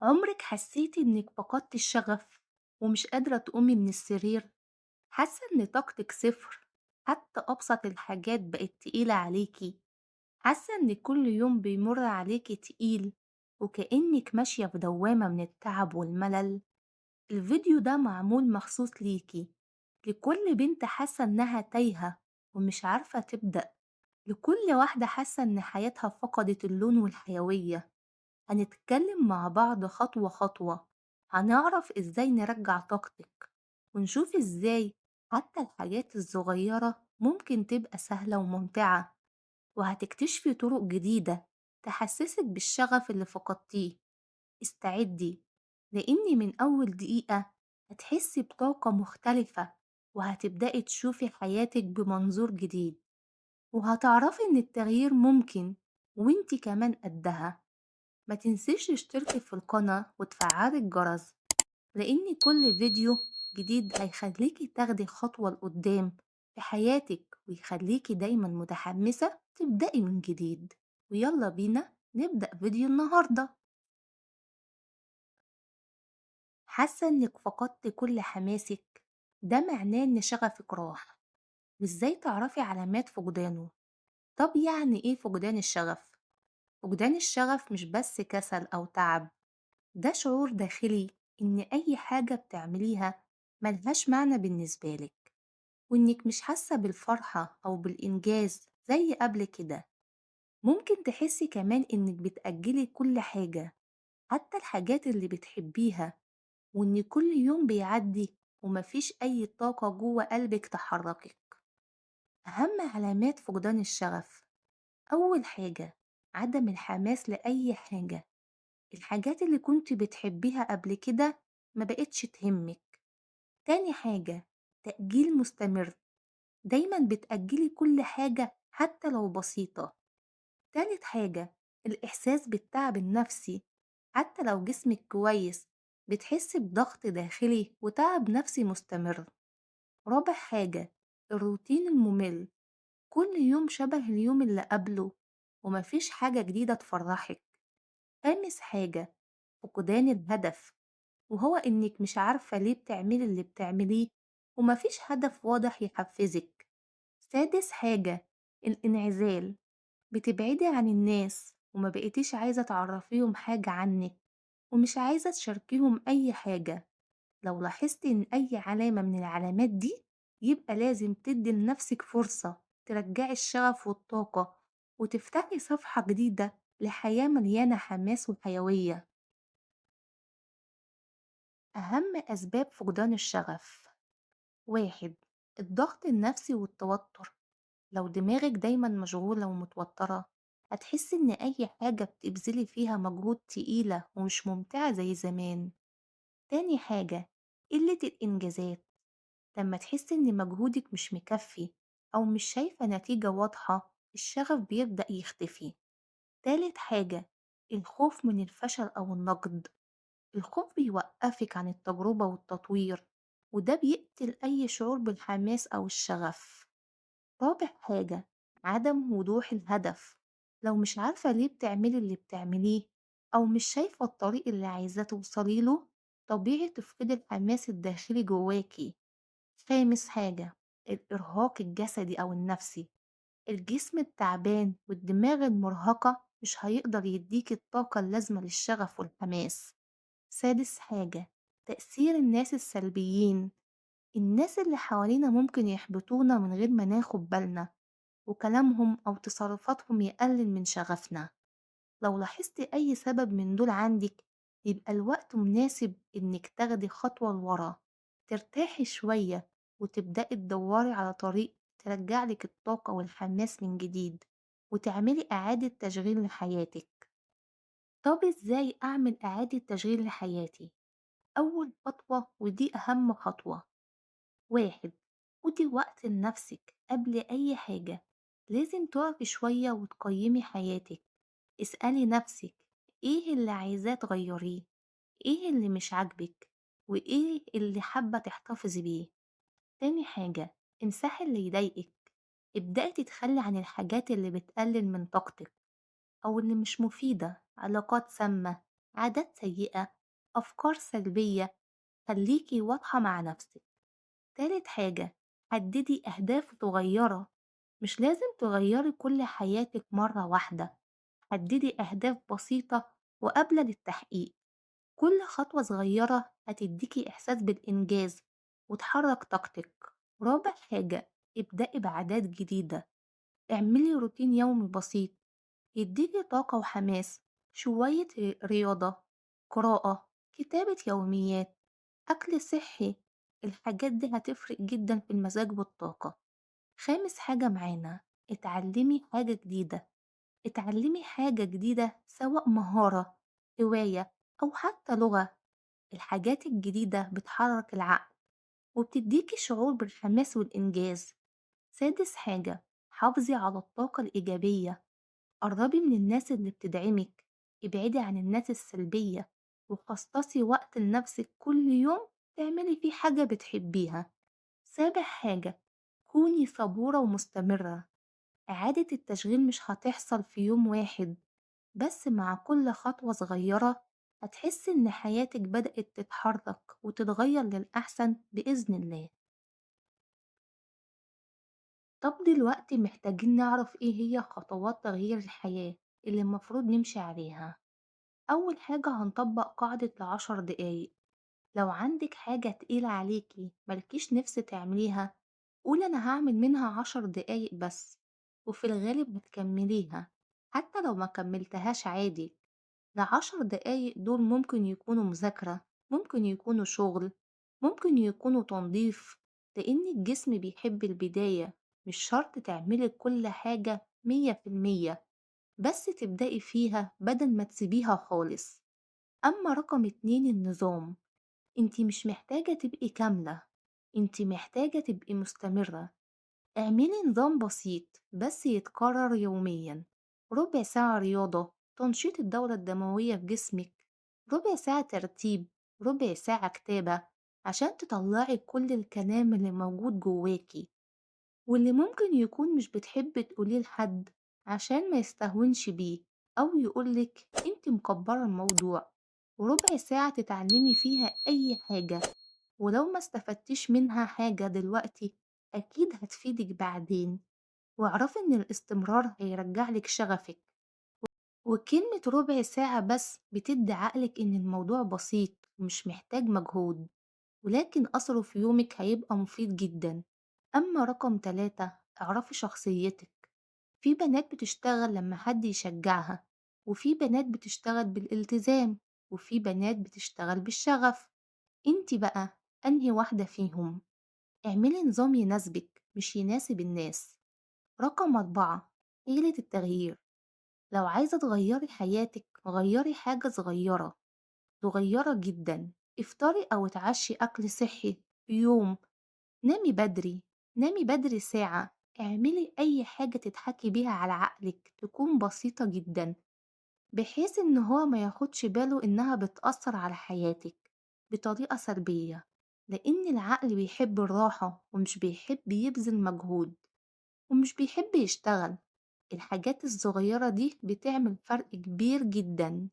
عمرِك حسيتِ إنِك فقدتِ الشغف ومش قادرة تقومي من السرير؟ حاسة إن طاقتِك صفر، حتى أبسط الحاجات بقت تقيلة عليكِ، حاسة إن كل يوم بيمر عليكِ تقيل وكأنِك ماشية في دوامة من التعب والملل؟ الفيديو ده معمول مخصوص ليكِ، لكل بنت حاسة إنها تايهة ومش عارفة تبدأ، لكل واحدة حاسة إن حياتها فقدت اللون والحيوية. هنتكلم مع بعض خطوة خطوة، هنعرف إزاي نرجع طاقتك ونشوف إزاي حتى الحاجات الصغيرة ممكن تبقى سهلة وممتعة، وهتكتشفي طرق جديدة تحسسك بالشغف اللي فقدتيه. استعدي، لأن من أول دقيقة هتحسي بطاقة مختلفة وهتبدأي تشوفي حياتك بمنظور جديد، وهتعرفي إن التغيير ممكن وإنتي كمان قدها. ما تنسيش تشتركي في القناة وتفعلي الجرس، لأن كل فيديو جديد هيخليكي تاخدي خطوة لقدام في حياتك ويخليكي دايما متحمسة تبدأي من جديد. ويلا بينا نبدأ فيديو النهاردة. حاسة إنك فقدت كل حماسك؟ ده معناه إن شغفك راح. وإزاي تعرفي علامات فقدانه؟ طب يعني إيه فقدان الشغف؟ فقدان الشغف مش بس كسل أو تعب، ده شعور داخلي إن أي حاجة بتعمليها ملهاش معنى بالنسبة لك، وإنك مش حاسة بالفرحة أو بالإنجاز زي قبل كده. ممكن تحسي كمان إنك بتأجلي كل حاجة، حتى الحاجات اللي بتحبيها، وإن كل يوم بيعدي ومفيش أي طاقة جوه قلبك تحركك. أهم علامات فقدان الشغف: أول حاجة، عدم الحماس لأي حاجة، الحاجات اللي كنت بتحبيها قبل كده ما بقتش تهمك. تاني حاجة، تأجيل مستمر، دايما بتأجلي كل حاجة حتى لو بسيطة. تالت حاجة، الإحساس بالتعب النفسي، حتى لو جسمك كويس بتحسي بضغط داخلي وتعب نفسي مستمر. رابع حاجة، الروتين الممل، كل يوم شبه اليوم اللي قبله ومفيش حاجة جديدة تفرحك. خامس حاجة، فقدان الهدف، وهو إنِك مش عارفة ليه بتعملي اللي بتعمليه ومفيش هدف واضح يحفزك. سادس حاجة، الانعزال، بتبعدي عن الناس وما بقيتيش عايزة تعرفيهم حاجة عنك ومش عايزة تشاركيهم أي حاجة. لو لاحظتي إن أي علامة من العلامات دي يبقى لازم تدي لنفسك فرصة ترجعي الشغف والطاقة وتفتحي صفحة جديدة لحياة مليانة حماس وحيوية. أهم أسباب فقدان الشغف: 1. الضغط النفسي والتوتر، لو دماغك دايما مشغولة ومتوترة هتحسي إن أي حاجة بتبذلي فيها مجهود تقيلة ومش ممتعة زي زمان. تاني حاجة، قلة الإنجازات، لما تحسي إن مجهودك مش مكفي أو مش شايفة نتيجة واضحة الشغف بيبدأ يختفي. تالت حاجة، الخوف من الفشل أو النقد، الخوف بيوقفك عن التجربة والتطوير وده بيقتل أي شعور بالحماس أو الشغف. رابع حاجة، عدم وضوح الهدف، لو مش عارفة ليه بتعملي اللي بتعمليه أو مش شايفة الطريق اللي عايزة توصليله طبيعي تفقدي الحماس الداخلي جواكي. خامس حاجة، الإرهاق الجسدي أو النفسي، الجسم التعبان والدماغ المرهقة مش هيقدر يديك الطاقة اللازمة للشغف والحماس. سادس حاجة، تأثير الناس السلبيين، الناس اللي حوالينا ممكن يحبطونا من غير ما ناخد بالنا، وكلامهم أو تصرفاتهم يقلل من شغفنا. لو لاحظتي أي سبب من دول عندك يبقى الوقت مناسب إنك تاخدي خطوة لورا، ترتاحي شوية وتبدأي تدوري على طريق ترجعلك الطاقة والحماس من جديد وتعملي إعادة تشغيل لحياتك. طب إزاي أعمل إعادة تشغيل لحياتي؟ أول خطوة ودي أهم خطوة: 1. خدي وقت لنفسك قبل أي حاجة، لازم تقفي شوية وتقيمي حياتك. اسألي نفسك إيه اللي عايزاه تغيريه، إيه اللي مش عاجبك، وإيه اللي حابة تحتفظي بيه. تاني حاجة، امسحي اللي يضايقك، ابدأي تتخلي عن الحاجات اللي بتقلل من طاقتك أو اللي مش مفيدة، علاقات سامة، عادات سيئة، أفكار سلبية. خليكي واضحة مع نفسك. تالت حاجة، حددي أهداف صغيرة، مش لازم تغيري كل حياتك مرة واحدة، حددي أهداف بسيطة وقابلة للتحقيق. كل خطوة صغيرة هتديكي إحساس بالإنجاز وتحرك طاقتك. رابع حاجة، ابدأي بعادات جديدة، اعملي روتين يومي بسيط يديكي طاقة وحماس، شوية رياضة، قراءة، كتابة يوميات، أكل صحي. الحاجات دي هتفرق جدا في المزاج والطاقة. خامس حاجة معانا، اتعلمي حاجة جديدة. اتعلمي حاجة جديدة سواء مهارة، هواية، أو حتى لغة. الحاجات الجديدة بتحرك العقل وبتديكي شعور بالحماس والإنجاز. سادس حاجة، حافظي على الطاقة الإيجابية، قربي من الناس اللي بتدعمك، ابعدي عن الناس السلبية، وخصصي وقت لنفسك كل يوم تعملي فيه حاجة بتحبيها. سابع حاجة، كوني صبورة ومستمرة. إعادة التشغيل مش هتحصل في يوم واحد، بس مع كل خطوة صغيرة هتحسي إن حياتك بدأت تتحرك وتتغير للأحسن بإذن الله. طب دلوقتي محتاجين نعرف إيه هي خطوات تغيير الحياة اللي المفروض نمشي عليها. أول حاجة هنطبق قاعدة ال10 دقايق. لو عندك حاجة تقيلة عليكي ملكيش نفس تعمليها، قولي أنا هعمل منها 10 دقايق بس، وفي الغالب هتكمليها. حتى لو ما كملتهاش عادي، ال10 دقايق دول ممكن يكونوا مذاكرة، ممكن يكونوا شغل، ممكن يكونوا تنظيف، لأن الجسم بيحب البداية. مش شرط تعملي كل حاجة 100%، بس تبدأي فيها بدل ما تسيبيها خالص. أما رقم 2، النظام. انتي مش محتاجة تبقي كاملة، انتي محتاجة تبقي مستمرة. اعملي نظام بسيط بس يتكرر يوميا، ربع ساعة رياضة تنشيط الدورة الدموية في جسمك، ربع ساعة ترتيب، ربع ساعة كتابة عشان تطلعي كل الكلام اللي موجود جواكي واللي ممكن يكون مش بتحبي تقوليه لحد عشان ما يستهونش بيه أو يقولك انتي مكبرة الموضوع. وربع ساعة تتعلمي فيها أي حاجة، ولو ما استفدتيش منها حاجة دلوقتي أكيد هتفيدك بعدين. واعرفي إن الاستمرار هيرجعلك شغفك، وكلمة ربع ساعة بس بتدي عقلك إن الموضوع بسيط ومش محتاج مجهود، ولكن أثره في يومك هيبقى مفيد جدا. أما رقم 3، اعرفي شخصيتك. في بنات بتشتغل لما حد يشجعها، وفي بنات بتشتغل بالالتزام، وفي بنات بتشتغل بالشغف. انتي بقى أنهي واحدة فيهم؟ اعملي نظام يناسبك مش يناسب الناس. رقم 4، حيلة التغيير. لو عايزة تغيري حياتك غيري حاجة صغيرة، صغيرة جدا. افطري أو اتعشي أكل صحي في يوم، نامي بدري، نامي بدري ساعة، اعملي أي حاجة تضحكي بيها على عقلك تكون بسيطة جدا، بحيث إن هو ما ياخدش باله إنها بتأثر على حياتك بطريقة سلبية، لأن العقل بيحب الراحة ومش بيحب يبذل مجهود ومش بيحب يشتغل. الحاجات الصغيرة دي بتعمل فرق كبير جدا.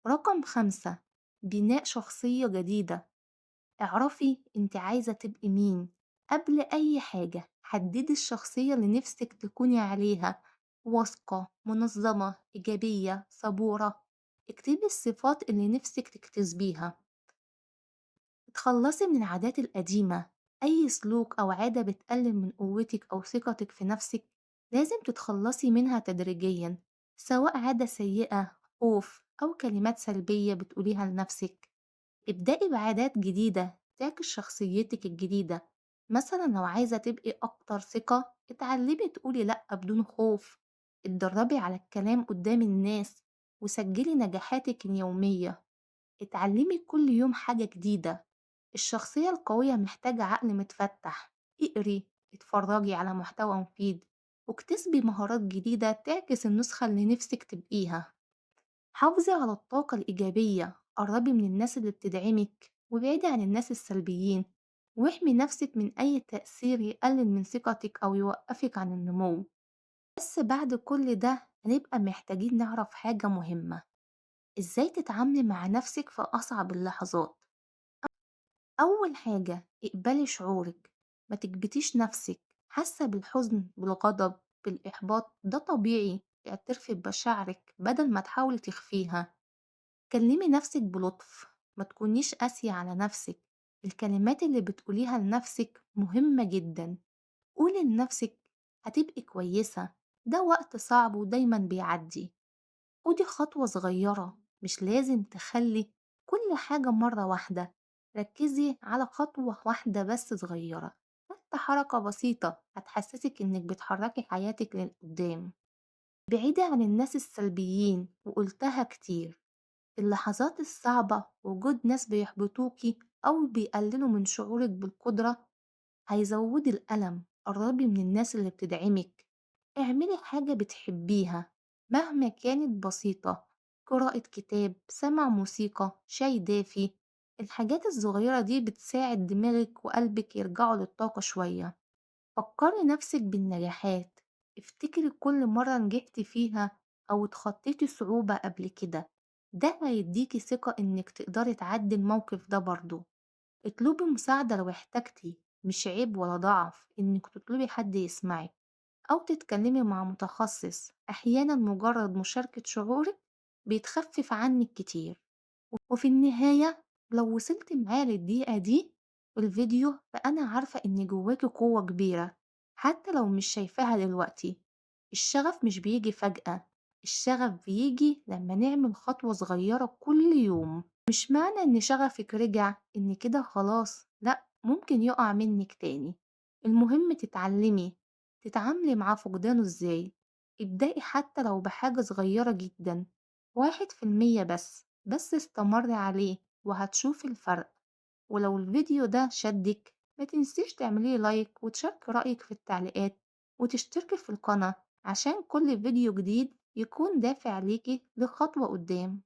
رقم 5، بناء شخصية جديدة. اعرفي انت عايزة تبقي مين قبل أي حاجة. حددي الشخصية اللي نفسك تكوني عليها، واثقة، منظمة، إيجابية، صبورة. اكتبي الصفات اللي نفسك تكتسبيها. اتخلصي من العادات القديمة. أي سلوك أو عادة بتقلل من قوتك أو ثقتك في نفسك لازم تتخلصي منها تدريجيا، سواء عادة سيئة، خوف، أو كلمات سلبية بتقوليها لنفسك. ابدأي بعادات جديدة تعكس شخصيتك الجديدة. مثلا لو عايزة تبقي أكتر ثقة، اتعلمي تقولي لأ بدون خوف، اتدربي على الكلام قدام الناس، وسجلي نجاحاتك اليومية. اتعلمي كل يوم حاجة جديدة. الشخصية القوية محتاجة عقل متفتح. اقري، اتفرجي على محتوى مفيد، واكتسبي مهارات جديدة تعكس النسخة اللي نفسك تبقيها. حافظي على الطاقة الإيجابية، قربي من الناس اللي بتدعمك وابعدي عن الناس السلبيين، واحمي نفسك من أي تأثير يقلل من ثقتك أو يوقفك عن النمو. بس بعد كل ده هنبقى محتاجين نعرف حاجة مهمة، إزاي تتعاملي مع نفسِك في أصعب اللحظات؟ أول حاجة اقبلي شعورِك، ما تكبتيش نفسِك، حاسة بالحزن، بالغضب، بالإحباط، ده طبيعي، اعترفي بمشاعرِك بدل ما تحاولي تخفيها. كلمي نفسِك بلطف، ما تكونيش قاسية على نفسِك، الكلمات اللي بتقوليها لنفسِك مهمة جدًا. قولي لنفسِك هتبقي كويسة، ده وقت صعب ودايمًا بيعدي. خدي خطوة صغيرة، مش لازم تخلّي كل حاجة مرّة واحدة، ركّزي على خطوة واحدة بس صغيرة، حتى حركة بسيطة هتحسسِك إنِّك بتحرّكي حياتِك للقدام. بعيدي عن الناس السلبيين وقُلتها كتير، في اللحظات الصعبة وجود ناس بيحبطوكِ أو بيقللوا من شعورِك بالقدرة هيزوّدوا الألم. قرّبي من الناس اللي بتدعمِك، اعملي حاجة بتحبيها مهما كانت بسيطة، قراءة كتاب، سماع موسيقى، شاي دافي، الحاجات الصغيرة دي بتساعد دماغِك وقلبِك يرجعوا للطاقة شوية. فكّري نفسِك بالنجاحات، افتكري كل مرّة نجحتِ فيها أو اتخطيتِ صعوبة قبل كده، ده هيديكِ ثقة إنِّك تقدري تعدّي الموقف ده برضه. اطلبي مساعدة لو احتجتِ، مش عيب ولا ضعف إنِّك تطلبي حد يسمعِك أو تتكلمي مع متخصص، أحيانًا مجرد مشاركة شعورِك بيتخفف عنِّك كتير. وفي النهاية لو وصلتِ معايا للدقيقة دي في الفيديو فأنا عارفة إن جواكِ قوة كبيرة حتى لو مش شايفاها دلوقتي. الشغف مش بييجي فجأة، الشغف بييجي لما نعمل خطوة صغيرة كل يوم. مش معنى إن شغفِك رجع إن كده خلاص، لأ، ممكن يقع منِّك تاني. المهم تتعلمي تتعاملي مع فقدانه إزاي. ابدئي حتى لو بحاجة صغيرة جدًا، 1% بس، بس استمري عليه وهتشوفي الفرق. ولو الفيديو ده شدِّك ما تنسيش تعملي like وتشاركي رأيك في التعليقات وتشتركي في القناة عشان كل فيديو جديد يكون دافع ليكِ لخطوة قدام.